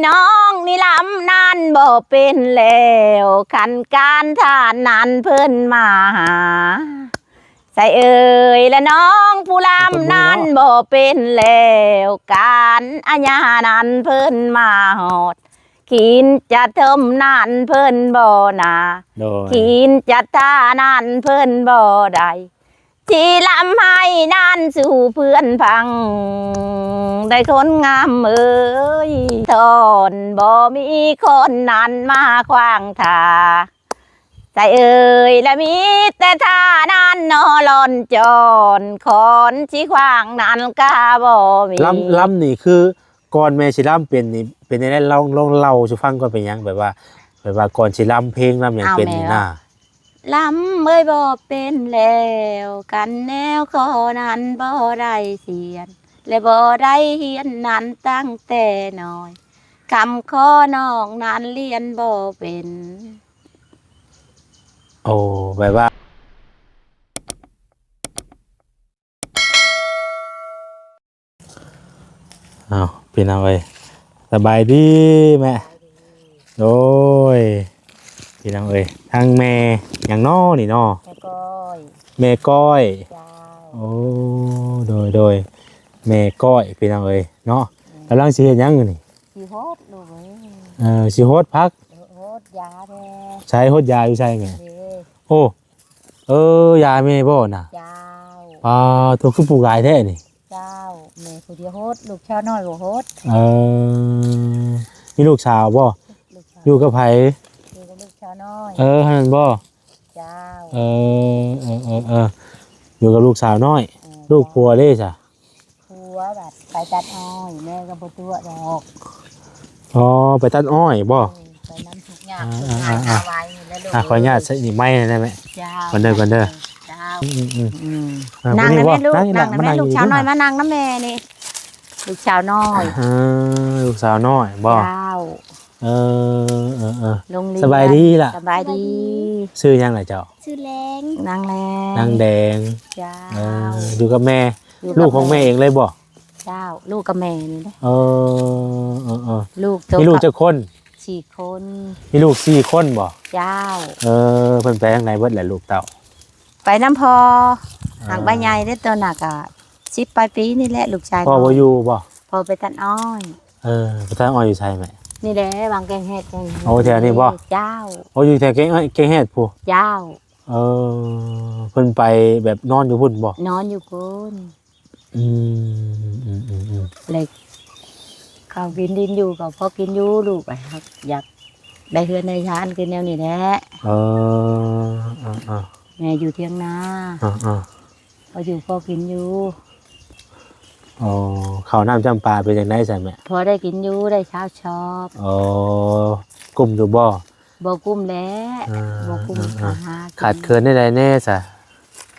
ນ້ອງນີ້ລຳນັ້ນບໍ່ເປັນແລ້ວ ຄັນການທ່ານນັ້ນເພິ່ນມາຫາ ໃສເອີຍ ແລະນ້ອງຜູ້ລຳນັ້ນບໍ່ເປັນແລ້ວ ການອາຍານັ້ນເພິ່ນມາຮອດ ຂີນຈະຖົມນັ້ນເພິ່ນບໍ່ໜ້າ ໂດຍ ຂີນຈະທ່ານັ້ນເພິ່ນບໍ່ໄດ້ ທີ່ລຳໄຫ້ນັ້ນສູ່ເພື່ອນຟັງ ໄດ້ຄົນງາມເອີຍ ທ່ອນບໍ່ມີຄົນນັ້ນມາຂວາງທາງ ໃສເອີຍ ລະມີແຕ່ທ່ານັ້ນນໍລ່ອນຈອນ ຄອນຊິຂວາງນັ້ນກະບໍ່ມີ ລຳ ລຳນີ້ຄື ກ່ອນແມ່ຊິລຳເປັນນີ້ ເປັນແນວໃດ ລອງ ລອງເລົ່າສູ່ຟັງກ່ອນ ເປັນຫຍັງ ແບບວ່າ ແບບວ່າກ່ອນຊິລຳເພງລຳຫຍັງເປັນນີ້ນາ ລຳເອີຍບໍ່ເປັນແລ້ວ ຄັນແນວຂໍນັ້ນບໍ່ໄດ້ສຽນ ແລະບໍ່ໄດ້ຮຽນນັ້ນຕັ້ງແຕ່ນ້ອຍ ຄຳຂໍນ້ອງນັ້ນລຽນບໍ່ເປັນ ໂອ້ ແບບວ່າ ອ້າວ ພີ່ນ້ອງເອີຍ ສະບາຍດີແມ່ ໂດຍ ພີ່ນ້ອງເອີຍ ທາງແມ່ຫຍັງນໍນີ້ນໍ ແມ່ກ້ອຍ ແມ່ກ້ອຍ ເຈົ້າ ໂອ້ ໂດຍ ໂດຍ ແມ່ກ້ອຍ ພີ່ນ້ອງເອີຍເນາະ ອືມ ກຳລັງຊິເຮັດຫຍັງນີ້ ຊິຫົດລູກເອີຍ ເອີ ຊິຫົດຜັກ ຫົດຢາແດ່ ໃສຫົດຢາຢູ່ໃສແມ່ ເດ້ ໂອ້ ເອີ ຢາແມ່ບໍ່ນະ ເຈົ້າ ປາໂທ້ ຄືປູກຫຼາຍແທ້ນີ້ ເຈົ້າ ແມ່ຜູ້ດຽວຫົດ ລູກສາວນ້ອຍບໍ່ຫົດ ເອີ ມີລູກສາວບໍ່ ລູກສາວ ຢູ່ກັບໃຜ ຢູ່ກັບລູກສາວນ້ອຍ ເອີ ຫັ້ນບໍ່ ເຈົ້າ ເອີ ເອີ ເອີ ເອີ ຢູ່ກັບລູກສາວນ້ອຍ ເອີ ລູກຜົວເດ້ຊະ ຜົວບັດໄປຕັດອ້ອຍ ແມ່ກໍບໍ່ຕົວະດອກ ອໍ ໄປຕັດອ້ອຍບໍ່ ເອີ ໄປນຳທຸກຍາກ ອ່າ ທຸກງານ ອ່າ ຫາໄວ້ນີ້ແຫຼະລູກ ອ່າ ຂໍອະນຸຍາດໃສ່ນີ້ໄມ້ໄດ້ໄໝ ເຈົ້າ ກ່ອນເດີ ກ່ອນເດີ ເຈົ້າ ອືມໆ ອືມ ອ່າ ນັ່ງນີ້ແຫຼະລູກ ນັ່ງນີ້ແຫຼະ ມານັ່ງນີ້ ລູກສາວນ້ອຍ ມານັ່ງນຳແມ່ນີ້ ລູກສາວນ້ອຍ ເອີ ລູກສາວນ້ອຍບໍ່ ເຈົ້າ ເອີ ເອີ ເອີ ໂຮງຮຽນ ສະບາຍດີລະ ສະບາຍດີ ຊື່ຫຍັງລະເຈົ້າ ຊື່ແລງ ນາງແລງ ນາງແດງ ເຈົ້າ ເອີ ຢູ່ກັບແມ່ ຢູ່ກັບ ລູກຂອງແມ່ເອງເລີຍບໍ່ ເຈົ້າ ລູກກັບແມ່ນີ້ແຫຼະ ເອີ ເອີ ເອີ ລູກ ມີລູກຈັກຄົນ ສີ່ຄົນ ມີລູກສີ່ຄົນບໍ່ ເຈົ້າ ເອີ ເພິ່ນໄປທາງໃດເບິດແຫຼະລູກເຕົ້າ ໄປນຳພໍ່ ອ່າ ຫາກວ່າໃຫຍ່ເດ້ ໂຕໜ້າກະສິບປາຍປີນີ້ແຫຼະ ລູກຊາຍ ພໍ່ບໍ່ຢູ່ບໍ່ ພໍ່ໄປຕັດອ້ອຍ ເອີ ໄປຕັດອ້ອຍຢູ່ໃສແມ່ ນີ້ແຫຼະ ວັງແກງແຮດ ແກງແຮດ ໂອ້ ແຖວນີ້ບໍ່ ເຈົ້າ ໂອ້ ຢູ່ແຖວແກງ ແກງແຮດພຸ້ນ ເຈົ້າ ເອີ ເພິ່ນໄປແບບນອນຢູ່ພຸ້ນບໍ່ ນອນຢູ່ພຸ້ນ ອືມ ອືມ ອືມ ອືມ ແລ້ວເຂົາກິນດິນຢູ່ກໍພໍກິນຢູ່ ລູກກໍຢາກໄດ້ເຮືອນໄດ້ຊານຄືແນວນີ້ແຫຼະ ເອີ ເອີ ເອີ ແມ່ຢູ່ຖຽງນາ ເອີ ເອີ ພໍຢູ່ພໍກິນຢູ່ ອໍ ເຂົ້ານ້ຳຈ້ຳປາເປັນຈັ່ງໃດຊະແມ່ ພໍໄດ້ກິນຢູ່ ໄດ້ຊາວຊອບ ອໍ ກຸ້ມຢູ່ບໍ່ ບໍ່ກຸ້ມແຫຼະ ອ່າ ບໍ່ກຸ້ມ ອ່າ ຫາ ຂາດເຂີນແນວໃດແດ່ຊະ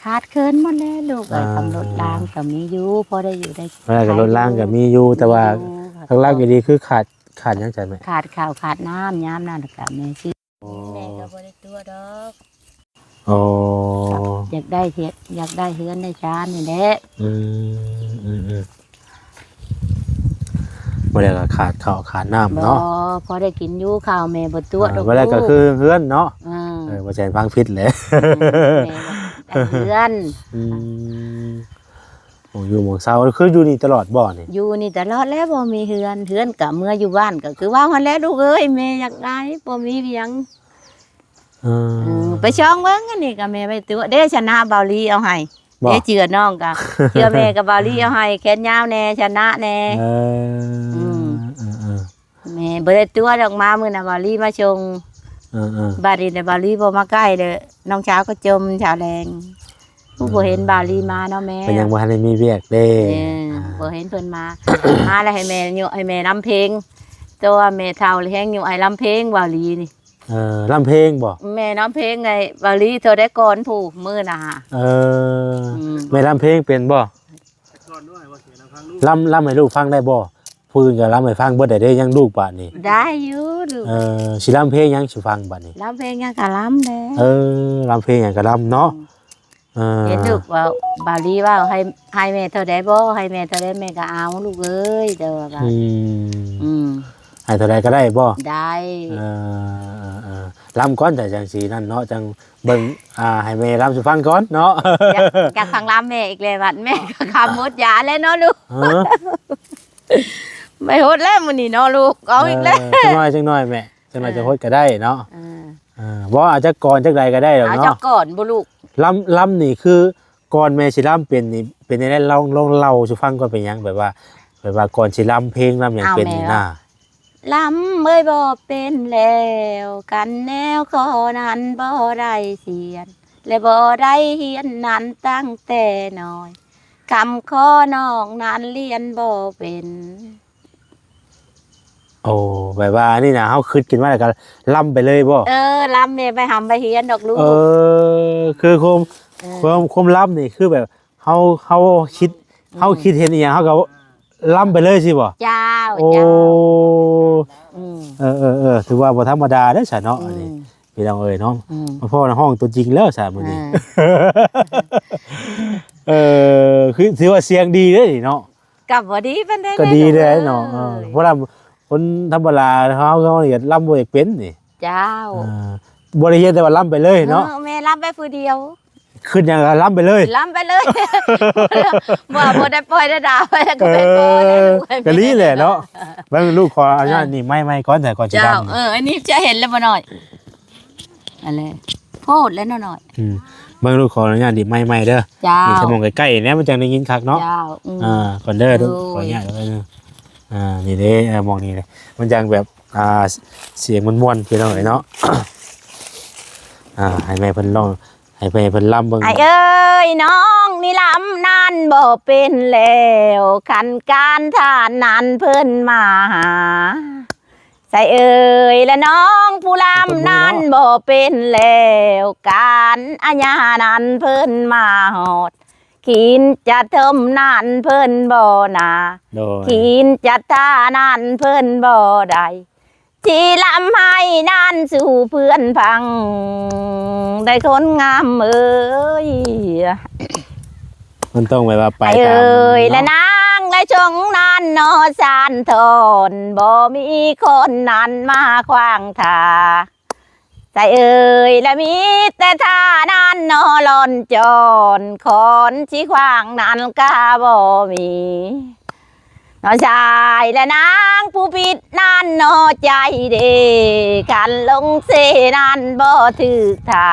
ຂາດເຂີນໝົດແຫຼະລູກເອີຍ ອ່າ ກຳລົດລາງກໍມີຢູ່ ພໍໄດ້ຢູ່ໄດ້ ເວລາກຳລົດລາງກໍມີຢູ່ ແຕ່ວ່າ ມີຢູ່ ຫຼັກໆອີ່ຫຼີຄືຂາດ ຂາດຫຍັງຊະແມ່ ຂາດເຂົ້າຂາດນ້ຳ ຍາມນັ້ນກໍແມ່ຊື້ ອໍ ແມ່ກໍບໍ່ໄດ້ຕົວະດອກ ອໍ ຢາກໄດ້ເຮັດ ຢາກໄດ້ເຮືອນໄດ້ຊານນີ້ແຫຼະ ອືມ ອືມ ອືມ ບໍ່ໄດ້ກໍຂາດເຂົ້າຂາດນ້ຳເນາະ ບໍ່ ພໍໄດ້ກິນຢູ່ ເຂົ້າແມ່ບໍ່ຕົວະດອກ ບໍ່ໄດ້ກໍຄືເຮືອນເນາະ ເອີ ເອີ ບໍ່ແຊນຟັງຜິດແຫຼະ ເອີ ແມ່ວ່າເຮືອນ ອືມ ໂອ້ ຢູ່ໝ່ອງເຊົາ ຄືຢູ່ນີ້ຕະຫຼອດບໍ່ນີ້ ຢູ່ນີ້ຕະຫຼອດແຫຼະ ບໍ່ມີເຮືອນ ເຮືອນກໍເມືອຢູ່ບ້ານ ກໍຄືເວົ້າຫັ້ນແຫຼະລູກເອີຍ ແມ່ຢາກໄດ້ ບໍ່ມີຫຍັງ ເອີ ເອີ ໄປຊ່ອງເບິ່ງ ອັນນີ້ກໍແມ່ໄປຕົວະເດ້ ຊະນະເບົາລີເອົາໃຫ້ ບໍ່ ເດ້ ເຈື່ອນ້ອງກໍ ເຈື່ອແມ່ກໍເບົາລີເອົາໃຫ້ ແຂນຍາວແດ່ ຊະນະແດ່ ເອີ ອືມ ເອີ ເອີ ແມ່ບໍ່ໄດ້ຕົວະດອກ ມາມື້ນະເບົາລີມາສົ່ງ ເອີ ເອີ ບາດນີ້ນະເບົາລີບໍ່ມາໃກ້ເດ້ ນ້ອງສາວກໍຈົ່ມ ສາວແລງ ຜູ້ ອືມ ບໍ່ເຫັນເບົາລີມາເນາະແມ່ ເພິ່ນຍັງບໍ່ທັນໄດ້ມີວຽກເດ້ ເອີ ອ່າ ບໍ່ເຫັນເພິ່ນມາ ມາແລ້ວໃຫ້ແມ່ຍົ ໃຫ້ແມ່ລຳເພງ ແຕ່ວ່າແມ່ເຖົ້າແລ້ວແຮງຍຸໃຫ້ລຳເພງເບົາລີນີ້ ເອີ ລຳເພງບໍ່ ແມ່ລຳເພງໃຫ້ເບົາລີເທົ່າໃດກ່ອນຜູ້ມື້ນະຫາ ເອີ ອືມ ແມ່ລຳເພງເປັນບໍ່ ລຳ ລຳໃຫ້ລູກຟັງໄດ້ບໍ່ ຜູ້ອື່ນກໍລຳໃຫ້ຟັງເບິດໄດ້ເດ້ ຍັງລູກບາດນີ້ ໄດ້ຢູ່ລູກ ເອີ ຊິລຳເພງຫຍັງສູ່ຟັງບາດນີ້ ລຳເພງຫຍັງກໍລຳແດ່ ເອີ ລຳເພງຫຍັງກໍລຳເນາະ ອືມ ເອີ ເຫັນລູກເວົ້າ ບາລີເວົ້າ ໃຫ້ ໃຫ້ແມ່ເທົ່າໃດບໍ່ ໃຫ້ແມ່ເທົ່າໃດແມ່ກໍເອົາລູກເອີຍ ແຕ່ວ່າ ອືມ ອືມ ໃຫ້ເທົ່າໃດກໍໄດ້ບໍ່? ໄດ້ ເອີ ເອີ ເອີ ລຳກ່ອນ ແຕ່ຈັ່ງຊີ້ນັ້ນເນາະ ຈັ່ງເບິ່ງ ອ່າ ໃຫ້ແມ່ລຳສູ່ຟັງກ່ອນເນາະ. ຢາກ ຢາກຟັງລຳແມ່ອີກແລ້ວບັດ ແມ່ກໍຄຳໝົດຢາແລ້ວເນາະລູກ. ຮະ? ໄປຫົດແລ້ວມື້ນີ້ເນາະລູກ ເອົາອີກແລ້ວ. ເອີ ຈັກໜ້ອຍ ຈັກໜ້ອຍແມ່ ຈັກໜ້ອຍ ເອີ ຈະຫົດກໍໄດ້ເນາະ. ເອີ ເອີ ບໍ່ ເອົາຈັກກອນຈັກໃດກໍໄດ້ດອກເນາະ. ເອົາຈັກກອນບໍ່ລູກ? ລຳ ລຳນີ້ຄື ກ່ອນແມ່ຊິລຳເປັນນີ້ ເປັນແນວໃດ? ລອງ ລອງເລົ່າສູ່ຟັງກ່ອນ ເປັນຫຍັງ? ແບບວ່າ ແບບວ່າກ່ອນຊິລຳເພງລຳຫຍັງເປັນນີ້ນະ. ລຳເອີຍບໍ່ເປັນແລ້ວ ຄັນແນວຂໍນັ້ນບໍ່ໄດ້ສຽນ ແລະບໍ່ໄດ້ຮຽນນັ້ນຕັ້ງແຕ່ນ້ອຍ ຄຳຂໍນ້ອງນັ້ນລຽນບໍ່ເປັນ. ໂອ້ ແບບວ່າອັນນີ້ນະ ເຮົາຄິດຂຶ້ນມາແລ້ວກໍລຳໄປເລີຍບໍ່? ເອີ ລຳແມ່ໄປຮ່ຳໄປຮຽນດອກລູກ. ເອີ ຄືຄວາມ ເອີ ຄວາມ ຄວາມລຳນີ້ຄືແບບ ເຮົາ ເຮົາຄິດ ເຮົາຄິດເຫັນອີ່ຫຍັງ ເຮົາກໍລຳໄປເລີຍຊີ້ບໍ່? ເຈົ້າ ໂອ້ ເຈົ້າ ອືມ ເອີ ເອີ ເອີ ຖືວ່າບໍ່ທຳມະດາເດ້ຊະເນາະ ອືມ ອັນນີ້ພີ່ນ້ອງເອີຍເນາະ ອືມ ມາພໍ້ນັກຮ້ອງຕົວຈິງແລ້ວຊະມື້ນີ້ ອ່າ ເອີ ຄືຖືວ່າສຽງດີເດ້ນີ້ເນາະ ກໍບໍ່ດີປານໃດ ກໍດີແດ່ເນາະ ເອີ ເອີ ເພາະວ່າຄົນທຳມະດາເຮົາ ເຮົານີ້ກໍລຳບໍ່ຢາກເປັນນີ້ ເຈົ້າ ເອີ ບໍ່ໄດ້ຮຽນແຕ່ວ່າລຳໄປເລີຍເນາະ ເອີ ແມ່ລຳໄປຜູ້ດຽວ ຄຶດຫຍັງກໍລຳໄປເລີຍ ລຳໄປເລີຍ ບໍ່ ບໍ່ໄດ້ປ່ອຍໄດ້ດາວໄປ ກໍໄປບໍ່ໄດ້ ເອີ ກໍນີ້ແຫຼະເນາະ ເບິ່ງລູກຂໍອະນຸຍາດ ເອີ ໜີບໄມ້ໃໝ່ກ່ອນ ແຕ່ກ່ອນຊິລຳ ເຈົ້າ ເອີ ອັນນີ້ຈະເຫັນແລ້ວບໍ່ນ້ອຍ ອັນແຫຼະ ໂພດແລ້ວເນາະນ້ອຍ ອືມ ເບິ່ງລູກຂໍອະນຸຍາດໜີບໄມ້ໃໝ່ເດີ້ ເຈົ້າ ນີ້ຖ້າໝ່ອງໃກ້ໆແດ່ ມັນຈັ່ງໄດ້ຍິນຄັກເນາະ ເຈົ້າ ອືມ ອ່າ ກ່ອນເດີ້ ໂດຍ ຂໍອະນຸຍາດເດີ້ ອ່າ ນີ້ເດ້ ເອີ ໝ່ອງນີ້ເດ້ ມັນຈັ່ງແບບ ອ່າ ສ- ສຽງມ່ວນໆ ພີ່ນ້ອງເອີຍເນາະ ອ່າ ໃຫ້ແມ່ເພິ່ນລອງ ໃຫ້ແມ່ເພິ່ນລຳເບິ່ງ ອ້າຍເອີຍ ນ້ອງນີ້ລຳນັ້ນບໍ່ເປັນແລ້ວ ຄັນການທານນັ້ນເພິ່ນມາຫາ ໃສເອີຍ ແລະນ້ອງຜູ້ລຳນັ້ນບໍ່ເປັນແລ້ວ ການອາຍານັ້ນເພິ່ນມາຮອດ ຂີນຈະຖົມນັ້ນເພິ່ນບໍ່ໜ້າ ໂດຍ ຂີນຈະທ່ານັ້ນເພິ່ນບໍ່ໄດ້ ຊິລຳໃຫ້ນັ້ນສູ່ເພື່ອນຟັງ ໄດ້ຄົນງາມເອີຍ ມັນຕ້ອງແບບວ່າໄປຕາມ ອ້າຍເອີຍ ເນາະ ແລະນາງ ແລະຊົງນັ້ນເນາະ ສານທອນ ບໍ່ມີຄົນນັ້ນມາຂວາງທາ ໃສເອີຍ ລະມີແຕ່ທ່ານັ້ນເນາະ ລອນຈອນ ຄອນຊິຂວາງນັ້ນກະບໍ່ມີ ເນາະຊາຍ ແລະນາງຜູ້ຜິດນັ້ນເນາະ ໃຈເດ ຄັນລົງເຊນັ້ນບໍ່ຖືກທ່າ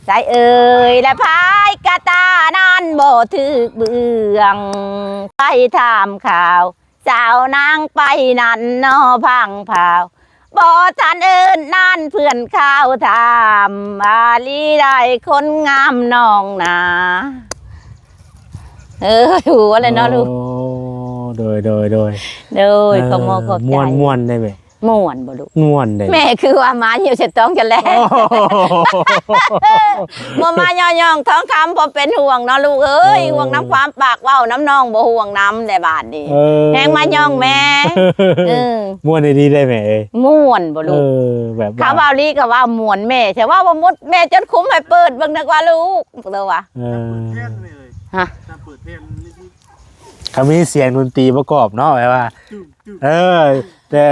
ໃສເອີຍ ແລະພາຍກະຕານັ້ນບໍ່ຖືກເບື້ອງ ໄປຖາມຂ່າວ ສາວນາງໄປນັ້ນເນາະ ພັງພາວ ບໍ່ທັນເອີ້ນນັ້ນເພື່ອນຂ່າວຖາມ ອາລີໄດ້ຄົນງາມນ້ອງນາ ເອີຍ ຫົວແລ້ວເນາະລູກ ໂອ້ ໂດຍ ໂດຍ ໂດຍ ໂດຍ ເອີ ຂອບມຸກຂອບໃຈ ມ່ວນ ມ່ວນໄດ໋ແມ່ ມ່ວນບໍ່ລູກ? ມ່ວນເດ້ ແມ່ຄືວ່າໝາຫິ້ວສະຕອງຈະແລ ໂອ້ ບໍ່ມາຍໍ້ຍ້ອງທອງຄຳ ເພາະເປັນຫ່ວງເນາະລູກເອີຍ ເອີ ຫ່ວງນຳຄວາມປາກເວົ້ານຳນ້ອງ ບໍ່ຫ່ວງນຳແດ່ບາດນີ້ ເອີ ແຮງມາຍ້ອງແມ່ ເອີ ມ່ວນອີ່ຫຼີໄດ໋ແມ່ເອີຍ ມ່ວນບໍ່ລູກ? ເອີ ແບບວ່າ ຄຳເວົ້າລີກໍເວົ້າມ່ວນແມ່ ແຕ່ວ່າບໍ່ໝົດ ແມ່ຈົນຄຸມໃຫ້ເປີດເບິ່ງນັກວ່າລູກ ເດີວ່າ ເອີ ຮະ ເປີດເພງ ຄັນມີສຽງດົນຕີປະກອບເນາະ ແບບວ່າ ເອີ ແຕ່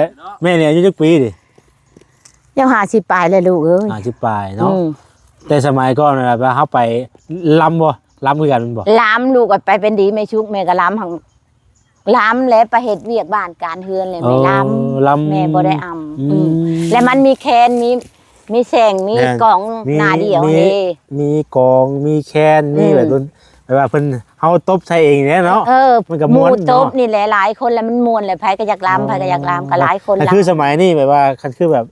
ແມ່ນີ້ອາຍຸຈັກປີນີ້? ຍັງຫ້າສິບປາຍແຫຼະລູກເອີຍ ຫ້າສິບປາຍເນາະ ອືມ ແຕ່ສະໄໝກ່ອນນະ ແບບວ່າເຮົາໄປລຳບໍ່? ລຳຄືກັນແມ່ນບໍ່? ລຳລູກ ໄປເປັນດີແມ່ຊຸກ ແມ່ກໍລຳ ລຳແລ້ວໄປເຮັດວຽກບ້ານການເຮືອນແລ້ວແມ່ລຳ ເອີ ລຳ ແມ່ບໍ່ໄດ້ອຳ ອືມ ອືມ ແລ້ວມັນມີແຄນ ມີ ມີແຊງ ມີ ແມ່ນ ກອງ ມີ ໜ້າດຽວ ມີ ເດ້ ມີກອງ ມີແຄນ ມີ ອືມ ແບບດົນ ແບບວ່າເພິ່ນ ເຮົາຕົບໃສ່ເອງນີ້ແຫຼະເນາະ ເອີ ມັນກໍມ່ວນເນາະ ໝູ່ຕົບນີ້ແຫຼະ ຫຼາຍຄົນແລ້ວມັນມ່ວນແຫຼະ ໃຜກໍຢາກລຳ ອໍ ໃຜກໍຢາກລຳ ກໍຫຼາຍຄົນລຳ ຄືສະໄໝນີ້ແບບວ່າ ຄັນຄືແບບ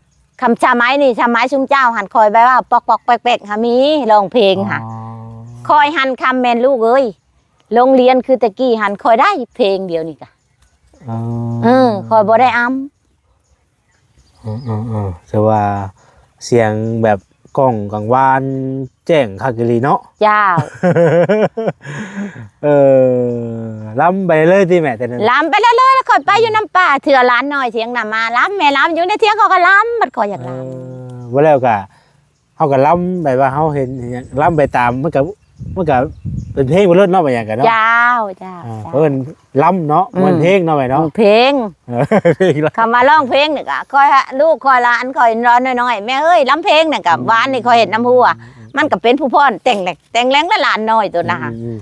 ຄັນສະໄໝນີ້ ສະໄໝຊຸມເຈົ້າຫັ້ນ ຂ້ອຍແບບວ່າປອກໆແປກໆຫາມີ ຮ້ອງເພງຫາ ອໍ ຂ້ອຍຫັ້ນຄຳແມ່ນລູກເອີຍ ໂຮງຮຽນຄືແຕ່ກີ້ຫັ້ນ ຂ້ອຍໄດ້ເພງດຽວນີ້ກະ ອໍ ເອີ ຂ້ອຍບໍ່ໄດ້ອຳ ເອີ ເອີ ເອີ ຖືວ່າສຽງແບບກ້ອງກັງວານແຈ້ງຄັກອີ່ຫຼີເນາະ ເຈົ້າ ເອີ ລຳໄປເລີຍຕິແມ່ ແຕ່ນັ້ນ ລຳໄປເລີຍໆ ແລ້ວຂ້ອຍໄປຢູ່ນຳປ້າ ເທື່ອຫຼານນ້ອຍຖຽງນຳມາລຳ ແມ່ລຳຢູ່ໃນຖຽງ ຂ້ອຍກໍລຳ ບັດຂ້ອຍຢາກລຳ ເອີ ບໍ່ແລ້ວກະ ເຮົາກໍລຳ ແບບວ່າເຮົາເຫັນອີ່ຫຍັງ ລຳໄປຕາມ ມັນກໍ ມັນກະເປັນເພງບໍ່ເລີດເນາະ ວ່າຫຍັງກະເນາະ. ເຈົ້າ ເຈົ້າ ອ່າ ເຈົ້າ ເອີ້ນລຳເນາະ ອືມ ມ່ວນເພງເນາະ ແມ່ເນາະ. ເພງ ເອີ ເພງລຳ. ຄຳວ່າຮ້ອງເພງນີ້ກະ ຂ້ອຍ ລູກຂ້ອຍ ຫຼານຂ້ອຍນ້ອຍໆ ແມ່ເອີຍ ລຳເພງນີ້ກະ ອືມ ວານນີ້ຂ້ອຍເຮັດນຳຫົວ ອືມ ມັນກະເປັນຜູ້ຟ້ອນ ແຕ່ງແຫຼງ ແຕ່ງແຫຼງ ແລະຫຼານນ້ອຍໂຕນະ. ອືມ ອືມ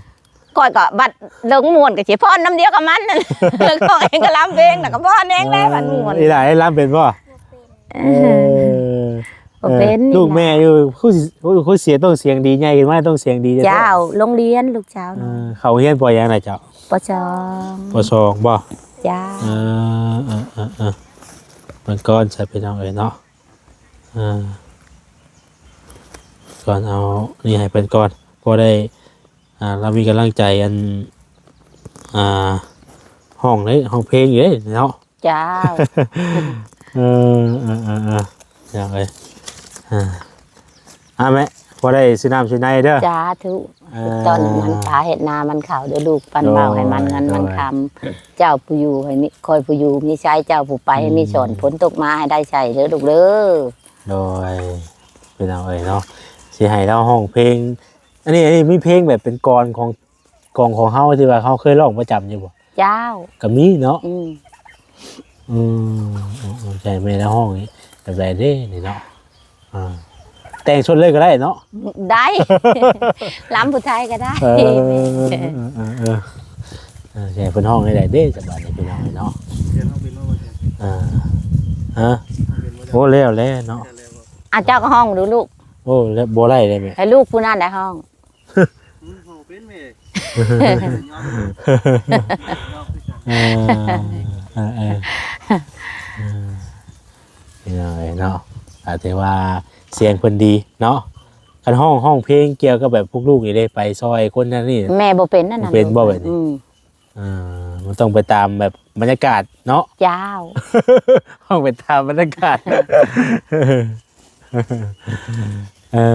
ຂ້ອຍກໍບັດລົງມ່ວນກໍຊິຟ້ອນນຳດຽວກັບມັນ ຮ້ອງເອງກໍລຳເພງ ແລ້ວກໍຟ້ອນເອງແຫຼະ ເອີ ບັດມ່ວນ. ອີຫຼ້າລຳເປັນບໍ່? ເອີ ເອີ ບໍ່ເປັນ ເອີ ລູກແມ່ຢູ່ ຄືຊິ ໂອ້ຍ ຄືເສຍ ຕ້ອງສຽງດີ ໃຫຍ່ຂຶ້ນມາຕ້ອງສຽງດີ. ເຈົ້າ ໂຮງຮຽນລູກເຈົ້າ ເອີ ເຂົ້າຮຽນ ປ.ຫຍັງນະເຈົ້າ? ປ.ສອງ ປ.ສອງ ບໍ່? ເຈົ້າ ເອີ ເອີ ເອີ ເອີ ເບິ່ງກ່ອນຊະ ພີ່ນ້ອງເອີຍເນາະ. ເອີ ກ່ອນເອົານີ້ໃຫ້ເພິ່ນກ່ອນ ພໍໄດ້ ອ່າ ລາວມີກຳລັງໃຈ ອັນ ອ່າ ຮ້ອງເດ້ ຮ້ອງເພງຢູ່ເດ້ເນາະ. ເຈົ້າ ເອີ ເອີ ເອີ ເອີ ພີ່ນ້ອງເອີຍ ອ່າ ອ່າ ແມ່ ພໍໄດ້ຊື້ນ້ຳຊື້ໃນເດີ. ສາທຸ. ເອີ ເຮັດຕອນມັນຕາເຮັດນາມັນເຂົ້າເດີລູກ ປັນເວົ້າໃຫ້ມັນເງິນມັນຄຳ. ໂດຍ ເຈົ້າຜູ້ຢູ່ໃຫ້ມີ ຄອຍຜູ້ຢູ່ມີໄຊ ເຈົ້າຜູ້ໄປໃຫ້ມີສອນ ອືມ ຝົນຕົກມາໃຫ້ໄດ້ໃຊ້ເດີລູກເດີ. ໂດຍ ພີ່ນ້ອງເອີຍເນາະ ຊິໃຫ້ລາວຮ້ອງເພງ ອັນນີ້ ອັນນີ້ມີເພງແບບເປັນກອນຂອງ ກອນຂອງເຮົາທີ່ວ່າເຮົາເຄີຍຮ້ອງປະຈຳຢູ່ບໍ່? ເຈົ້າ ກໍມີເນາະ. ອືມ ອືມ ອືມ ໃຊ່ ແມ່ນແລ້ວ ຮ້ອງນີ້ແບບໃດເດ້ນີ້ເນາະ? ອ່າ ແຕ່ງສົດເລີຍກໍໄດ້ເນາະ? ໄດ້ ລຳຜູ້ໄທກໍໄດ້. ເອີ ເອີ ເອີ ເອີ ໃຊ່ ເພິ່ນຮ້ອງໄດ້ເດ້ ສະບາຍດີພີ່ນ້ອງເນາະ. ເອີ ຮະ ໂອ້ ແລ້ວແລ້ວເນາະ. ອ່າ ເຈົ້າກໍຮ້ອງດູລູກ. ໂອ້ ແລ້ວບໍ່ໄດ້ເດ້ແມ່ ໃຫ້ລູກຜູ້ນັ້ນໄດ້ຮ້ອງ. ອືມ ເວົ້າເປັນແມ່. ເອີ ເອີ ເອີ ເອີ ພີ່ນ້ອງເອີຍເນາະ ກໍຖືວ່າສຽງເພິ່ນດີເນາະ. ຄັນຮ້ອງ ຮ້ອງເພງກ່ຽວກັບແບບພວກລູກນີ້ເດ້ ໄປຊ່ອຍຄົນນັ້ນນີ້ ແມ່ບໍ່ເປັນນັ້ນນະ ເປັນບໍ່ແບບນີ້? ອືມ ອ່າ ມັນຕ້ອງໄປຕາມແບບບັນຍາກາດເນາະ. ເຈົ້າ ຕ້ອງໄປຕາມບັນຍາກາດ. ເອີ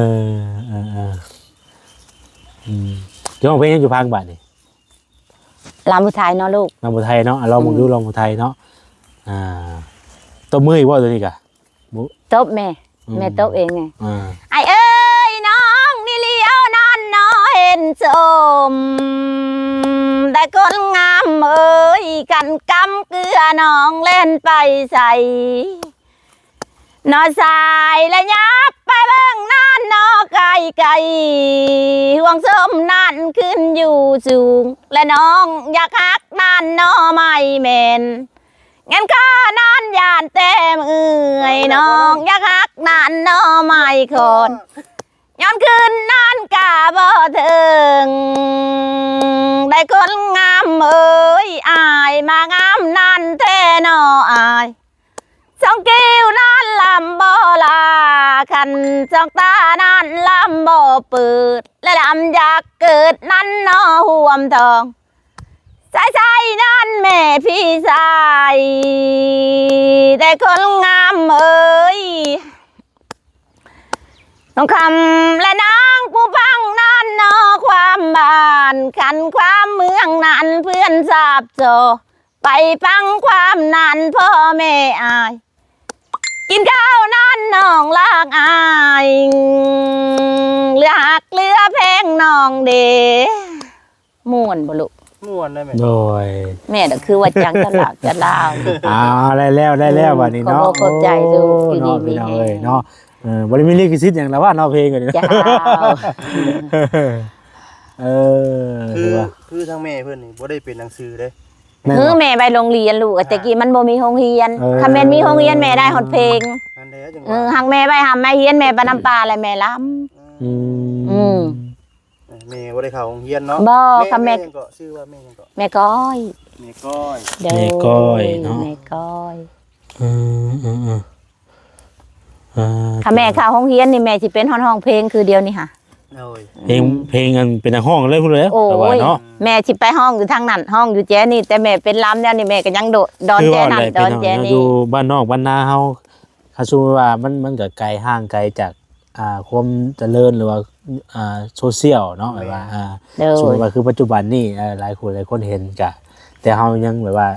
ເອີ ເອີ ອືມ ຈະຮ້ອງເພງຫຍັງຢູ່ພັງບາດນີ້? ລຳຜູ້ໄທເນາະລູກ ລຳຜູ້ໄທເນາະ. ລອງເບິ່ງດູ ອືມ ລຳຜູ້ໄທເນາະ. ອ່າ ຕົບມືອີກບໍ່ໂຕນີ້ກະ? ຕົບແມ່ ອືມ ແມ່ຕົບເອງ. ອ່າ ອ້າຍເອີຍ ນ້ອງນີ້ລຽວນອນໜໍ ເຫັນຊົມ ແຕ່ຄົນງາມເອີຍ ຄັນກຳເກືອນ້ອງແລ່ນໄປໃສ ໜໍ່ຊາຍ ແລະຫຍັບໄປເບິ່ງນານໜໍ່ໄກໆ ຫ່ວງຊົມນັ້ນຂຶ້ນຢູ່ສູງ ແລະນ້ອງຢາກຮັກນານໜໍ່ໄມ້ແມ່ນ ແມ່ນຂໍນອນຢ້ານແຕ່ເມື່ອຍ ນ້ອງຢາກຮັກນານໜໍ່ໄມ້ຂອນ ຍ້ອນຄືນນອນກະບໍ່ເຖິງ ໄດ້ຄົນງາມເອີຍ ອ້າຍມາງາມນັ້ນແທ້ໜໍ່ອ້າຍ ສອງຄິ້ວນອນລຳບໍ່ລາ ຄັນສອງຕານອນລຳບໍ່ເປີດ ແລະລຳຢາກເກີດນັ້ນໜໍ່ຮ່ວມທອງ ສາຍໃສນອນແມ່ພີ່ຊາຍ ແຕ່ຄົນງາມເອີຍ ທອງຄຳ ແລະນາງຜູ້ຟັງນອນໜໍ່ຄວາມບ້ານ ຄັນຄວາມເມືອງນັ້ນເພື່ອນຊາບຊໍ ໄປຟັງຄວາມນັ້ນພໍ່ແມ່ອ້າຍ ກິນເຂົ້ານອນນ້ອງລາກອ້າຍ ເຫຼືອຮັກເຫຼືອແພງນ້ອງເດ. ມ່ວນບໍ່ລູກ? ມ່ວນໄດ໋ແມ່. ໂດຍ ແມ່ນະ ຄືວ່າຈັງຈະລາວ ຈະລາວ. ອ່າ ໄດ້ແລ້ວ ໄດ້ແລ້ວ ອືມ ບາດນີ້ເນາະ. ຂອບໃຈລູກ ໂອ້ ດີ ເນາະ ມີແຮງ ພີ່ນ້ອງເອີຍເນາະ. ເອີ ບໍ່ໄດ້ມີລິຂະສິດຫຍັງລະວ່າເນາະ ເພງອັນນີ້. ເຈົ້າ ເອີ ຄື ຄືທາງແມ່ເພິ່ນນີ້ບໍ່ໄດ້ເປັນໜັງສືເດ້. ແມ່ນບໍ່? ຄືແມ່ໄປໂຮງຮຽນລູກ ເອີ ແຕ່ກີ້ມັນບໍ່ມີໂຮງຮຽນ. ເອີ ຄັນແມ່ນມີໂຮງຮຽນແມ່ໄດ້ຮອດເພງ. ອັນໃດຈັ່ງ ເອີ ວ່າ ຫາກແມ່ໄປຮ່ຳໄປຮຽນ ແມ່ໄປນຳປ້າ ແລະແມ່ລຳ. ອືມ ອືມ ເອີ ແມ່ບໍ່ໄດ້ເຂົ້າໂຮງຮຽນເນາະ. ບໍ່ ແມ່ ຄຳແມ່ ແມ່ຫຍັງເກາະ? ຊື່ວ່າແມ່ຫຍັງເກາະ? ແມ່ກ້ອຍ. ແມ່ກ້ອຍ. ໂດຍ ແມ່ກ້ອຍເນາະ ແມ່ກ້ອຍ. ເອີ ເອີ ເອີ ເອີ ອ່າ ຖ້າແມ່ເຂົ້າໂຮງຮຽນນີ້ ແມ່ຊິເປັນຮອດຮ້ອງເພງຄືດຽວນີ້ຫະ. ໂດຍ ເພງ ເພງອັນເປັນນັກຮ້ອງເລີຍພຸ້ນແຫຼະ. ໂອ້ຍ ແມ່ຊິໄປຮ້ອງຢູ່ທາງນັ້ນ ຮ້ອງຢູ່ແຈນີ້ ແຕ່ແມ່ເປັນລຳແນວນີ້ ແມ່ກໍຍັງໂດດ ດອນແຈນັ້ນ ດອນແຈນີ້. ຢູ່ບ້ານນອກບ້ານນາເຮົາ ຖ້າສົມມຸດວ່າມັນ ມັນກໍໄກ ຫ່າງໄກຈາກ ອ່າ ຄວາມຈະເລີນ ຫຼືວ່າ ອ່າ ໂຊຊຽວເນາະ ແບບວ່າ ອ່າ ສົມມຸດວ່າຄືປັດຈຸບັນນີ້ ເອີ ຫຼາຍຜູ້ຫຼາຍຄົນເຫັນກະ ແຕ່ເຮົາຍັງແບບວ່າ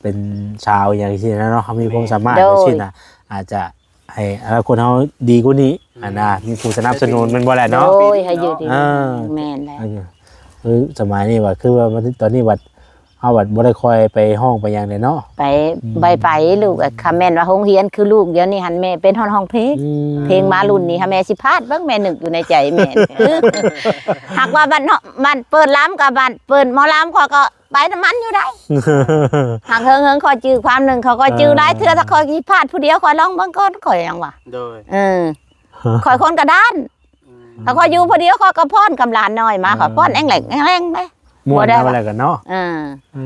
ເປັນຊາວຫຍັງຊີ້ນະເນາະ ເຮົາມີຄວາມສາມາດຈັ່ງຊີ້ນະ ອາດຈະ ໃຫ້ອະນາຄົດເຮົາດີກວ່ານີ້ ອືມ ຫັ້ນນະ ມີຜູ້ສະໜັບສະໜູນແມ່ນບໍ່ແຫຼະເນາະ? ໂດຍ ໃຫ້ຢູ່ດີ ເອີ ແມ່ນແຫຼະ ເອີ ຄືສະໄໝນີ້ວ່າ ຄືວ່າມາຕອນນີ້ບັດ ເຮົາບັດບໍ່ໄດ້ຄ່ອຍໄປຮ້ອງໄປຫຍັງເດ້ເນາະ ໄປ ອືມ ໄປ ໄປລູກ ຄຳແມ່ນວ່າໂຮງຮຽນຄືລູກດຽວນີ້ຫັ້ນ ແມ່ເປັນຮອດຮ້ອງເພງ ອືມ ເພງມາລຸ້ນນີ້ຫັ້ນ ແມ່ຊິພາດເບິ່ງ ແມ່ນຶກຢູ່ໃນໃຈແມ່ ຫາກວ່າບັດເນາະ ບັດເປີດລຳກໍບັດເປີດໝໍລຳ ຂ້ອຍກໍໄປນຳມັນຢູ່ໄດ໋ ຫາກເຫິງໆ ຂ້ອຍຈື່ຄວາມໜຶ່ງ ຂ້ອຍ ຂ້ອຍຈື່ ເອີ ຫຼາຍເທື່ອ ຖ້າຂ້ອຍຊິພາດຜູ້ດຽວ ຂ້ອຍລອງເບິ່ງກ່ອນ ຂ້ອຍຫຍັງວ່າ ໂດຍ ເອີ ຂ້ອຍຄົນກະດ້ານ ອືມ ຖ້າຂ້ອຍຢູ່ຜູ້ດຽວ ຂ້ອຍກໍຟ້ອນກັບຫຼານນ້ອຍມາ ເອີ ຂ້ອຍຟ້ອນແອງແຫຼງແອງແຫຼງໄດ໋ ມ່ວນ ບໍ່ໄດ້ ເອົາແລ້ວກັນເນາະ ເອີ ເອີ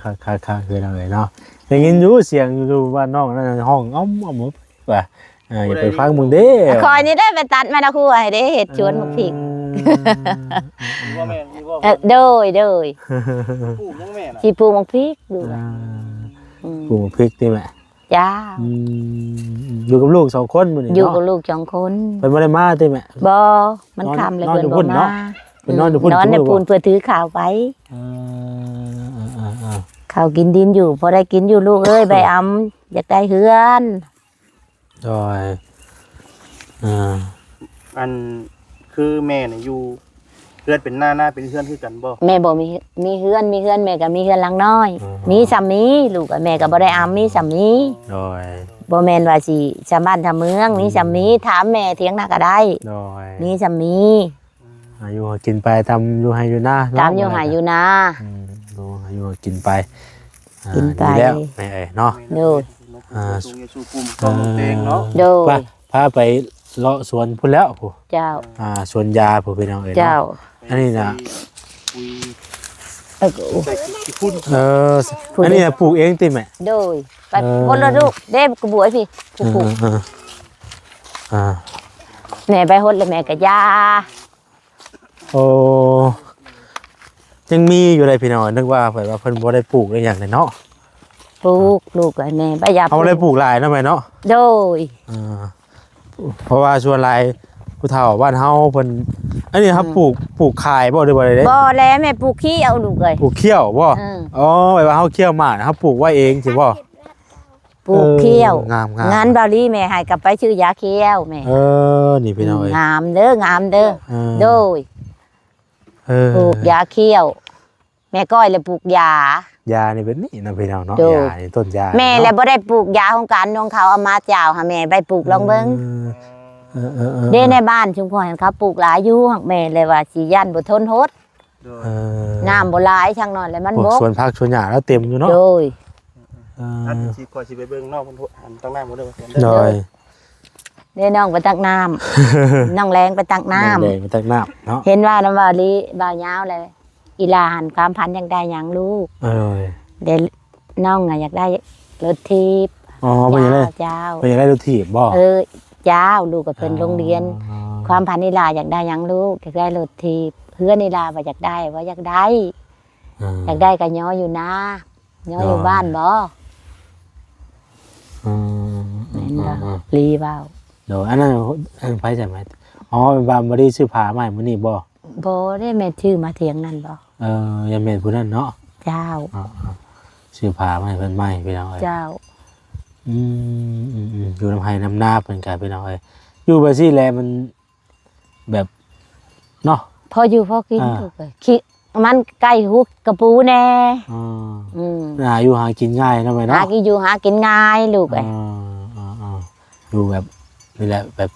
ຄັກໆ ຄືເຮົາເລີຍເນາະ ໄດ້ຍິນຢູ່ສຽງຢູ່ບ້ານນ້ອງນັ້ນຮ້ອງ ອຳໆ ວ່າ ເອີ ຢ່າໄປຟັງເບິ່ງເດ້ ຂ້ອຍນີ້ໄດ້ໄປຕັດມາດາຄົວໃຫ້ເດ້ ເຮັດສວນໝາກພິກ ເອີ ມີບໍ່ແມ່ ມີບໍ່ ເອີ ໂດຍ ໂດຍ ປູກຫຍັງແມ່ນະ ຊິປູກໝາກພິກຢູ່ ອ່າ ອືມ ປູກໝາກພິກຕິແມ່? ເຈົ້າ ອືມ ຢູ່ກັບລູກສອງຄົນມື້ນີ້ເນາະ ຢູ່ກັບລູກສອງຄົນ ເພິ່ນບໍ່ໄດ້ມາຕິແມ່? ບໍ່ ມັນຄ່ຳແລ້ວ ເພິ່ນບໍ່ມາ ເພິ່ນນອນຢູ່ພຸ້ນ ນອນໃນພຸ້ນ ເພິ່ນຖືເຂົ້າໄປ ເອີ ເຂົ້າກິນດິນຢູ່ ພໍໄດ້ກິນຢູ່ລູກເອີຍ ໃບອຳ ຢາກໄດ້ເຮືອນ ໂດຍ ອ່າ ອັນ ຄືແມ່ນີ້ຢູ່ ເຮືອນເປັນນາ ນາເປັນເຮືອນຄືກັນບໍ່? ແມ່ບໍ່ມີ ມີເຮືອນ ມີເຮືອນ ແມ່ກໍມີເຮືອນຫຼັງນ້ອຍ ອໍ ມີສ່ຳນີ້ ລູກ ແມ່ກໍບໍ່ໄດ້ອຳ ມີສ່ຳນີ້ ໂດຍ ບໍ່ແມ່ນວ່າຊິຊາວບ້ານຊາວເມືອງ ອືມ ມີສ່ຳນີ້ ຖາມແມ່ຖຽງນາກໍໄດ້ ໂດຍ ມີສ່ຳນີ້ ອືມ ຫາຢູ່ຫາກິນໄປຕາມຢູ່ໄຮ່ຢູ່ນາເນາະ ຕາມຢູ່ໄຮ່ຢູ່ນາ ອືມ ຫາຢູ່ຫາກິນໄປ ອ່າ ກິນໄປ ດີແລ້ວແມ່ເອີຍເນາະ ໂດຍ ອ່າ ສູງຢູ່ສູງພູມ ເອີ ຂອງຕົວເອງເນາະ ໂດຍ ໄປ ພາໄປເລາະສວນພຸ້ນແລ້ວ ເຈົ້າ ອ່າ ສວນຢາພຸ້ນ ພີ່ນ້ອງເອີຍເນາະ ເຈົ້າ ອັນນີ້ນະ ເອີ ໃສ່ຂີ້ຝຸ່ນ ເອີ ອັນນີ້ນະປູກເອງຕິແມ່? ໂດຍ ໄປ ເອີ ພຸ້ນລະລູກ ເດ້ ກະບວຍພີ້ ເອີ ເອີ ອ່າ ແມ່ໄປຫົດແລ້ວແມ່ກະຢາ ໂອ້ ຍັງມີຢູ່ເດ້ພີ່ນ້ອງ ນຶກວ່າແບບວ່າເພິ່ນບໍ່ໄດ້ປູກອີ່ຫຍັງເດ້ເນາະ ປູກລູກເອີຍແມ່ ບໍ່ຢາກ ເຮົາບໍ່ໄດ້ປູກຫຼາຍເນາະແມ່ເນາະ ໂດຍ ອ່າ ເພາະວ່າສ່ວນຫຼາຍຜູ້ເຖົ້າບ້ານເຮົາເພິ່ນ ອັນນີ້ເຮົາ ອືມ ປູກ ປູກຂາຍບໍ່ ຫຼືວ່າໃດ? ບໍ່ແລະ ແມ່ປູກຂຽວລູກເອີຍ ປູກຂຽວບໍ່? ເອີ ອໍ ແບບວ່າເຮົາຂຽວໝາກ ເຮົາປູກໄວ້ເອງຊີ້ບໍ່? ປູກຂຽວ ເອີ ງາມໆ ງານບາລີແມ່ໃຫ້ກັບໄປຊື້ຢາຂຽວແມ່ ເອີ ນີ້ພີ່ນ້ອງເອີຍ ງາມເດີ ງາມເດີ ເອີ ໂດຍ ເອີ ປູກຢາຂຽວ ແມ່ກ້ອຍລະປູກຢາ ຢານີ້ແບບນີ້ເນາະພີ່ນ້ອງເນາະ ໂດຍ ຢານີ້ ຕົ້ນຢາ ແມ່ລະບໍ່ໄດ້ປູກຢາຂອງການນວງເຂົາເອົາມາຈາວຫາແມ່ໄປປູກລອງເບິ່ງ ເອີ ເອີ ເອີ ເດ້ ໃນບ້ານຊຸມພອນເຂົາປູກຫຼາຍຢູ່ ແມ່ລະວ່າຊິຢ້ານບໍ່ທົນຫົດ ໂດຍ ເອີ ນ້ຳບໍ່ຫຼາຍ ຊ່າງໜ້ອຍແລ້ວມັນບົກ ສວນຜັກສວນຫຍ້າລາວເຕັມຢູ່ເນາະ ໂດຍ ເອີ ອັນຊິ ຂ້ອຍຊິໄປເບິ່ງນອກເພິ່ນ ອັນ ຕັກນ້ຳບໍ່ໄດ້ວ່າ ໂດຍ ເດ້ ນ້ອງໄປຕັກນ້ຳ ນ້ອງແລງໄປຕັກນ້ຳ ນ້ອງແລງໄປຕັກນ້ຳເນາະ ເຫັນວ່ານຳວ່າລີ ບ່າວຍາວແຫຼະ ອີ່ຫຼ້າຫັ້ນຄວາມຝັນຢາກໄດ້ຫຍັງລູກ? ເອີ ເດ້ ນ້ອງນະຢາກໄດ້ລົດຖີບ ອໍ ເພິ່ນຢາກໄດ້ ເຈົ້າ ເພິ່ນຢາກໄດ້ລົດຖີບບໍ່? ເອີ ເຈົ້າ ລູກກໍເພິ່ນ ອໍ ໂຮງຮຽນ ຄວາມຝັນອີ່ຫຼ້າຢາກໄດ້ຫຍັງລູກ? ຢາກໄດ້ລົດຖີບ ເຮືອນອີ່ຫຼ້າວ່າຢາກໄດ້ ວ່າຢາກໄດ້ ອ່າ ຢາກໄດ້ກໍຍໍຢູ່ນາ ຍໍຢູ່ ອໍ ບ້ານບໍ່? ອືມ ແມ່ນບໍ່? ອືມ ລີເວົ້າ ໂດຍ ອັນນັ້ນ ອັນໃຜໃສ່ໃໝ່? ອໍ ວ່າບໍ່ໄດ້ຊື້ຜ້າໃໝ່ມື້ນີ້ບໍ່? ບໍ່ເດ້ ແມ່ນຖືມາຖຽງນັ້ນບໍ່? ເອີ ຢ່າແມ່ນຜູ້ນັ້ນເນາະ ເຈົ້າ ອ່າ ຊື້ຜ້າໃໝ່ເພິ່ນໃໝ່ ພີ່ນ້ອງເອີຍ ເຈົ້າ ອືມ ອືມ ຢູ່ນຳໄຮ່ນຳນາເພິ່ນກະ ພີ່ນ້ອງເອີຍ ຢູ່ແບບຊີ້ແຫຼະ ມັນ ແບບເນາະ ພໍຢູ່ພໍກິນ ອ່າ ລູກເອີຍ ຂີ້ ມັນໃກ້ຫູກະປູແດ່ ອືມ ອືມ ຫາຢູ່ຫາກິນງ່າຍເນາະແມ່ເນາະ ຫາກິນຢູ່ຫາກິນງ່າຍລູກເອີຍ ອ່າ ອ່າ ຢູ່ແບບນີ້ແຫຼະ ແບບ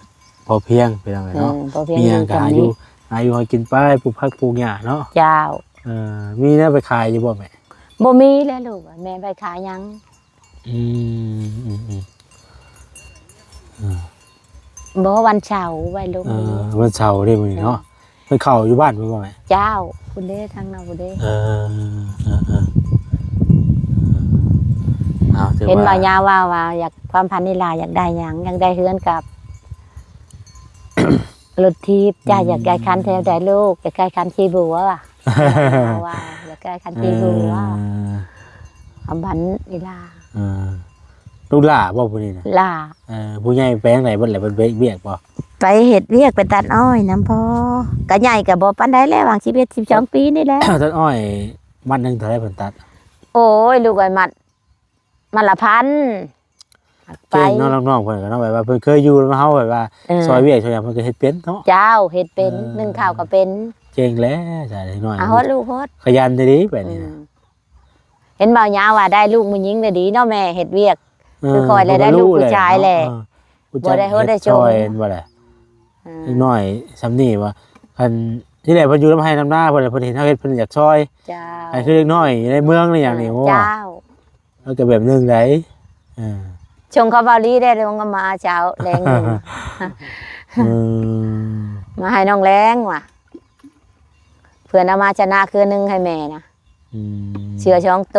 ພໍພຽງ ພີ່ນ້ອງເອີຍເນາະ ອືມ ພໍພຽງ ມີຫຍັງກໍຫາຢູ່ ຫາຢູ່ຫາກິນໄປ ປູກຜັກປູກຫຍ້າເນາະ ເຈົ້າ ເອີ ມີແນວໄປຂາຍຢູ່ບໍ່ແມ່? ບໍ່ມີແຫຼະລູກເອີຍ ແມ່ໄປຂາຍຫຍັງ? ອືມ ອືມ ອືມ ອ່າ ບໍ່ ວັນເສົາໄວ້ລົງ ເອີ ວັນເສົາເດ້ມື້ນີ້ເນາະ ເອີ ໄປເຂົ້າຢູ່ບ້ານພຸ້ນບໍ່ແມ່? ເຈົ້າ ພຸ້ນເດ້ ທາງນອກພຸ້ນເດ້ ເອີ ເອີ ເອີ ເອີ ເອົາ ຖືວ່າ ເຫັນວ່າຍາວ່າ ວ່າຢາກ ຄວາມຝັນນີ້ລະ ຢາກໄດ້ຫຍັງ? ຢາກໄດ້ເຮືອນກັບລົດຖີບ ຈ້າ ອືມ ຢາກໄດ້ຄັນແຖວໃດລູກ? ຢາກໄດ້ຄັນຂີ້ບົວວ່າ ວ່າຢາກໄດ້ຄັນຂີ້ບົວ ເອີ ຄວາມຝັນອີ່ຫຼ້າ ເອີ ລູກຫຼ້າບໍ່ຜູ້ນີ້ນະ? ຫຼ້າ ເອີ ຜູ້ໃຫຍ່ໄປທາງໃດເບິດແລ້ວ? ເພິ່ນໄປເຮັດວຽກບໍ່? ໄປເຮັດວຽກ ໄປຕັດອ້ອຍນຳພໍ່ ກະໃຫຍ່ກະບໍ່ປານໃດແລ້ວ ຫວ່າງສິບເອັດ ສິບສອງປີນີ້ແຫຼະ ຕັດອ້ອຍມັດໜຶ່ງເທົ່າໃດເພິ່ນຕັດ? ໂອ້ຍ ລູກເອີຍ ມັດ ມັດລະພັນ ໄປ ເກັ່ງເນາະ ນ້ອງໆເພິ່ນກໍເນາະ ແບບວ່າເພິ່ນເຄີຍຢູ່ນຳເຮົາ ແບບວ່າ ເອີ ຊ່ອຍວຽກຊ່ອຍຫຍັງເພິ່ນກໍເຮັດເປັນເນາະ. ເຈົ້າ ເຮັດເປັນ ເອີ ໜຶ້ງເຂົ້າກໍເປັນ. ເກັ່ງແຫຼະ ຊາຍນ້ອຍ ເອົາໂຮດລູກໂຮດ ຂະຫຍັນແທ້ເດ ແບບນີ້ນະ. ອືມ ເຫັນບ່າວຍາວວ່າໄດ້ລູກຜູ້ຍິງແລ້ວດີເນາະແມ່ ເຮັດວຽກ ເອີ ຄືຂ້ອຍແລ້ວໄດ້ລູກຜູ້ຊາຍແຫຼະ ເອີ ຮູ້ຈັກ ບໍ່ໄດ້ໂຮດໄດ້ໂຈມ ເຮັດຊ່ອຍແມ່ນບໍ່ແຫຼະ. ເອີ ເດັກນ້ອຍຊ່ຳນີ້ວ່າ ຄັນທີແລກເພິ່ນຢູ່ນຳໄຮ່ນຳນາ ເພິ່ນ ເພິ່ນເຫັນເຮົາເຮັດ ເພິ່ນຢາກຊ່ອຍ. ເຈົ້າ ຄັນຄືເດັກນ້ອຍໃນເມືອງໃນຫຍັງນີ້ ເອີ ໂອ້ ເຈົ້າ ມັນກໍແບບໜຶ່ງໃດ໋. ເອີ ສົ່ງເຂົ້າເບົາຫຼີໄດ້ລົງກັບມາເຈົ້າແລງໜຶ່ງ ອືມ ມາໃຫ້ນ້ອງແລງວ່າ ເພື່ອນເອົາມາຊະນະເຄືອໜຶ່ງໃຫ້ແມ່ນະ. ອືມ ເສືອສອງໂຕ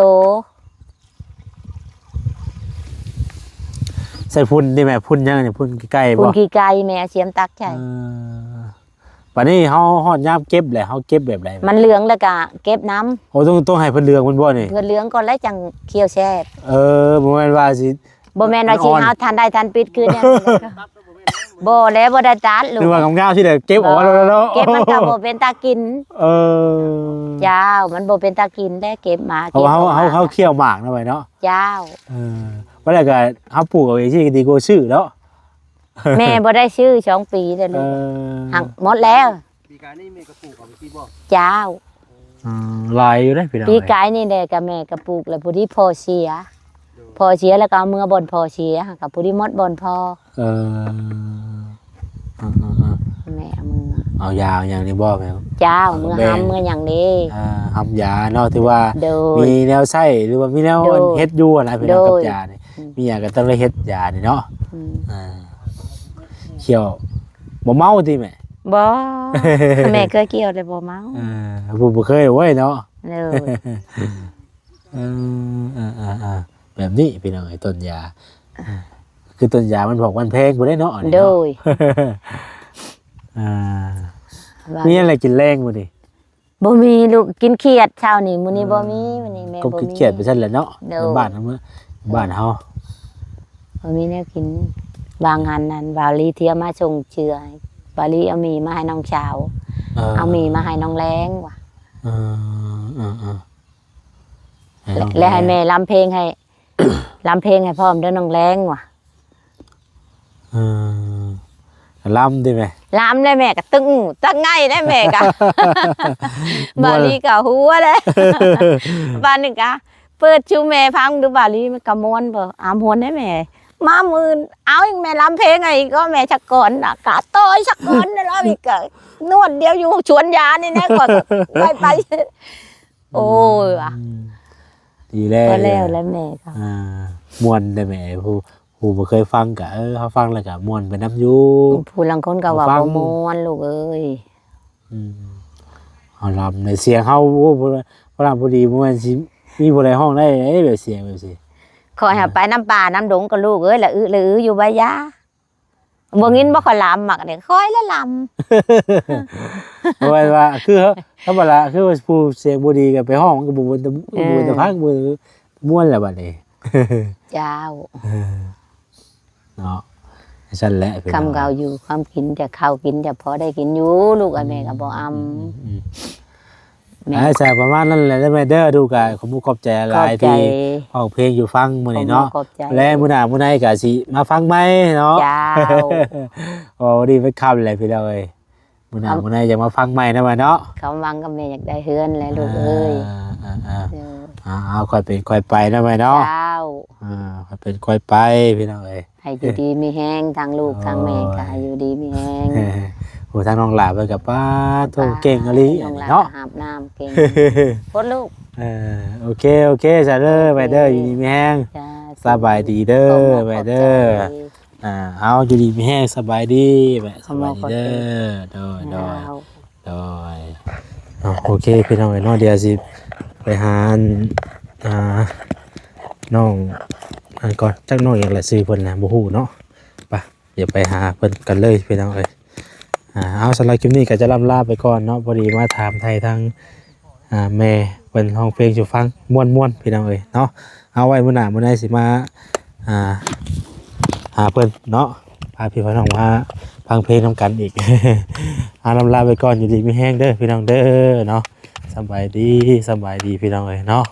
ໃສ່ຝຸ່ນຕິແມ່? ຝຸ່ນຫຍັງນີ້? ຝຸ່ນຂີ້ໄກ່ບໍ່? ຝຸ່ນຂີ້ໄກ່ ແມ່ເອົາສຽມຕັກໃສ່. ເອີ ບາດນີ້ເຮົາຮອດຍາມເກັບແລ້ວ ເຮົາເກັບແບບໃດ? ມັນເຫຼືອງແລ້ວກະເກັບນຳ. ໂອ້ ຕ້ອງ ຕ້ອງໃຫ້ເພິ່ນເຫຼືອງມັນບໍ່ນີ້? ເພິ່ນເຫຼືອງກ່ອນແລ້ວຈັ່ງຄ້ຽວແຊບ. ເອີ ບໍ່ແມ່ນວ່າຊິ ບໍ່ແມ່ນວ່າຊິ ອ່ອນໆ ຫາວທັນໄດ້ທັນປິດຄືແນວນັ້ນ ບໍ່ແລ້ວ ບໍ່ໄດ້ຕັດລູກ ຫຼືວ່າງາມໆຊິໄດ້ເກັບອອກມາແລ້ວເນາະ. ເກັບມັນກໍບໍ່ເປັນຕາກິນ. ເອີ ເຈົ້າ ມັນບໍ່ເປັນຕາກິນແລ້ວ ເກັບມາ ເພາະວ່າເຮົາ ເຮົາ ເຮົາຄ້ຽວໝາກນຳໄວ້ເນາະ. ເຈົ້າ ເອີ ບໍ່ແລ້ວກໍເຮົາປູກເອົາເອງຊິດີກວ່າຊື້ເນາະ. ແມ່ບໍ່ໄດ້ຊື້ສອງປີແລ້ວລູກ ເອີ ຫັກໝົດແລ້ວ. ປີກາຍນີ້ແມ່ກໍປູກເອົາໄປຊິບໍ່? ເຈົ້າ ອືມ ຫຼາຍຢູ່ເດ້ພີ່ນ້ອງ. ປີກາຍນີ້ແຫຼະກໍແມ່ກໍປູກແລ້ວ ພໍດີພໍ່ເສຍ ໂດຍ ພໍ່ເສຍແລ້ວກໍເອົາເມືອບ່ອນພໍ່ເສຍ ກໍພໍດີໝົດບ່ອນພໍ່. ເອີ ອືມໆໆ ແມ່ເອົາເມືອ ເອົາຢາເອົາຫຍັງນີ້ບໍ່ແມ່? ເຈົ້າ ເອົາເມືອ ແບ່ງ ຫຳເມືອຫຍັງນີ້ ເອີ ຫຳຢາເນາະ ຖືວ່າ ໂດຍ ມີແນວໃຊ້ ຫຼືວ່າມີແນວ ໂດຍ ເຮັດຢູ່ຫັ້ນນະພີ່ນ້ອງ ໂດຍ ກັບຢານີ້ ອືມ ມີຫຍັງກໍຕ້ອງໄດ້ເຮັດຢານີ້ເນາະ. ອືມ ອ່າ ຂ້ຽວບໍ່ເມົາຕິແມ່? ບໍ່ ແມ່ເຄີຍກ່ຽວແຕ່ບໍ່ເມົາ. ເອີ ຜູ້ບໍ່ເຄີຍໂອ້ຍເນາະ. ໂດຍ ເອີ ເອີ ເອີ ເອີ ແບບນີ້ພີ່ນ້ອງເອີຍ ຕົ້ນຢາ ອ່າ ຄືຕົ້ນຢາມັນຜອກມັນແພງພຸ້ນເດ້ເນາະ ອັນນີ້ ໂດ ເນາະ ຍ ອ່າ ວ່າ ມີຫຍັງແລະກິນແລງມື້ນີ້? ບໍ່ມີລູກ ກິນຂຽດເຊົ້ານີ້ ມື້ນີ້ ເອີ ບໍ່ມີ ມື້ນີ້ແມ່ ກໍ ບໍ່ມີ ຂຽດໄປຊັ້ນແຫຼະເນາະ. ໂດຍ ໃນບ້ານເຮົາ ບ້ານເຮົາ ບໍ່ມີແນວກິນ. ບາງອັນນັ້ນ ບ່າວລີເທຍມາສົ່ງເຈື່ອໃຫ້ ບ່າວລີເອົາໝີ່ມາໃຫ້ນ້ອງສາວ ເອີ ເອົາໝີ່ມາໃຫ້ນ້ອງແລງວ່າ ເອີ ເອີ ເອີ ໃຫ້ນ້ອງແລງ ແລະໃຫ້ແມ່ລຳເພງໃຫ້ ລຳເພງໃຫ້ພ້ອມເດີນ້ອງແລງວ່າ. ເອີ ລຳຕິແມ່? ລຳແລ້ວແມ່ກໍຕຶງຕັກໄງ່ແລ້ວແມ່ກໍ ບ່າວລີກໍຫົວແລ້ວ ບາດນີ້ກໍ ເປີດຊູແມ່ຟັງດູ ບ່າວລີມັນກະມ່ວນບໍ່? ອາ ມ່ວນເດ້ແມ່. ມາມື້ອື່ນ ເອົາອີກແມ່ ລຳເພງໃຫ້ອີກກໍແມ່ ສະກອນນະ ກະຕໍ່ສະກອນລາວອີກ ກະນວດດຽວຢູ່ສວນຢານີ້ແຫຼະ ຂ້ອຍກໍໄປໄປ. ໂອ້ຍວ່າ ອືມ ດີແລ້ວ ພໍແລ້ວແຫຼະແມ່ກໍ ອ່າ ມ່ວນເດ້ແມ່ ຜູ້ ຜູ້ບໍ່ເຄີຍຟັງກະ ເອີ ເຮົາຟັງແລ້ວກະມ່ວນໄປນຳຢູ່. ຜູ້ລາງຄົນກໍວ່າ ຟັງ ບໍ່ມ່ວນລູກເອີຍ. ອືມ ເຮົາລຳໃນສຽງເຮົາ ໂອ້ ພໍລຳພໍດີ ບໍ່ແມ່ນຊິມີຜູ້ໃດຮ້ອງໄດ້ເດ້ ແບບສຽງແບບຊີ້. ຂ້ອຍຫາ ອ່າ ໄປນຳປ່ານຳດົງກໍລູກເອີຍ ລະອຶລະອືຢູ່ໃບຢາ. ບໍ່ຍິນບໍ່ ຂ້ອຍລຳ ມັກເດ້ ຂ້ອຍລະລຳ. ບໍ່ແມ່ນວ່າ ຄື ທຳມະດາ ຄືວ່າຜູ້ສຽງບໍ່ດີກໍໄປຮ້ອງ ມັນກໍບໍ່ ເອີ ບໍ່ເປັນຕາຟັງ ບໍ່ມ່ວນແລ້ວບັດນີ້. ເຈົ້າ ເອີ ເນາະ ຈັ່ງຊັ້ນແຫຼະ ຄຳເກົ່າຢູ່ຄຳກິນ ແຕ່ເຂົ້າກິນ ແຕ່ພໍໄດ້ກິນຢູ່ ລູກ ອືມ ແມ່ກໍບໍ່ອຳ ອືມ ອືມ ແມ່ ອ່າ ສະປະມານນັ້ນແຫຼະເດີແມ່ເດີ. ລູກກໍຂອບມຸກຂອບໃຈຫຼາຍ ຂອບໃຈ ທີ່ຮ້ອງເພງສູ່ຟັງມື້ນີ້ເນາະ. ຂອບໃຈ ແລະມື້ໜ້າມື້ໃນກໍຊິມາຟັງໃໝ່ເນາະ. ເຈົ້າ ໂອ້ ດີໄປຄ່ຳແຫຼະພີ່ນ້ອງເອີຍ. ມື້ໜ້າມື້ໃນຢາກມາຟັງໃໝ່ນະແມ່ເນາະ. ຄວາມຫວັງກໍແມ່ຢາກໄດ້ເຮືອນແຫຼະລູກເອີຍ. ອ່າ ເອີ ເອີ ເອີ ເອີ ເອົາ ເອົາ ຄ່ອຍເປັນຄ່ອຍໄປນະແມ່ເນາະ. ເຈົ້າ ອ່າ ຄ່ອຍເປັນຄ່ອຍໄປພີ່ນ້ອງເອີຍ. ໃຫ້ຢູ່ດີມີແຮງ ທັງລູກທັງແມ່ກໍໃຫ້ຢູ່ດີມີແຮງ. ໂອ້ ທາງນ້ອງຫຼ້າເພິ່ນກໍ ປາດໂທ້ ເກັ່ງອີ່ຫຼີເນາະ. ນ້ອງຫຼ້າຫາບນ້ຳເກັ່ງໂພດລູກ. ເອີ ໂອເຄ ໂອເຄ ສາເດີແມ່ເດີ ຢູ່ດີມີແຮງ. ສະບາຍດີເດີແມ່ເດີ. ອ່າ ເອົາ ຢູ່ດີມີແຮງ ສະບາຍດີແມ່. ສະບາຍດີເດີ. ໂດຍ ໂດຍ ໂດຍ. ເອົາ ໂອເຄ ພີ່ນ້ອງເອີຍເນາະ ດຽວຊິໄປຫາ ອັນ ອ່າ ນ້ອງ ອັນ ກ່ອນ ຈັກນ້ອງຫຍັງລະ ຊື່ເພິ່ນນະ ບໍ່ຮູ້ເນາະ. ໄປ ດຽວໄປຫາເພິ່ນກັນເລີຍພີ່ນ້ອງເອີຍ. ອ່າ ເອົາ ສຳລັບຄລິບນີ້ກໍຈະລ່ຳລາໄປກ່ອນເນາະ ພໍດີມາຖາມໄຖ່ທາງ ອ່າ ແມ່ເພິ່ນຮ້ອງເພງສູ່ຟັງ ມ່ວນໆ ພີ່ນ້ອງເອີຍເນາະ. ເອົາ ໄວ້ມື້ໜ້າມື້ໃນຊິມາ ອ່າ ຫາເພິ່ນເນາະ ພາພີ່ພານ້ອງມາຟັງເພງນຳກັນອີກ. ອ່າ ລ່ຳລາໄປກ່ອນ ຢູ່ດີມີແຮງເດີພີ່ນ້ອງເດີເນາະ. ສະບາຍດີ ສະບາຍດີພີ່ນ້ອງເອີຍເນາະ.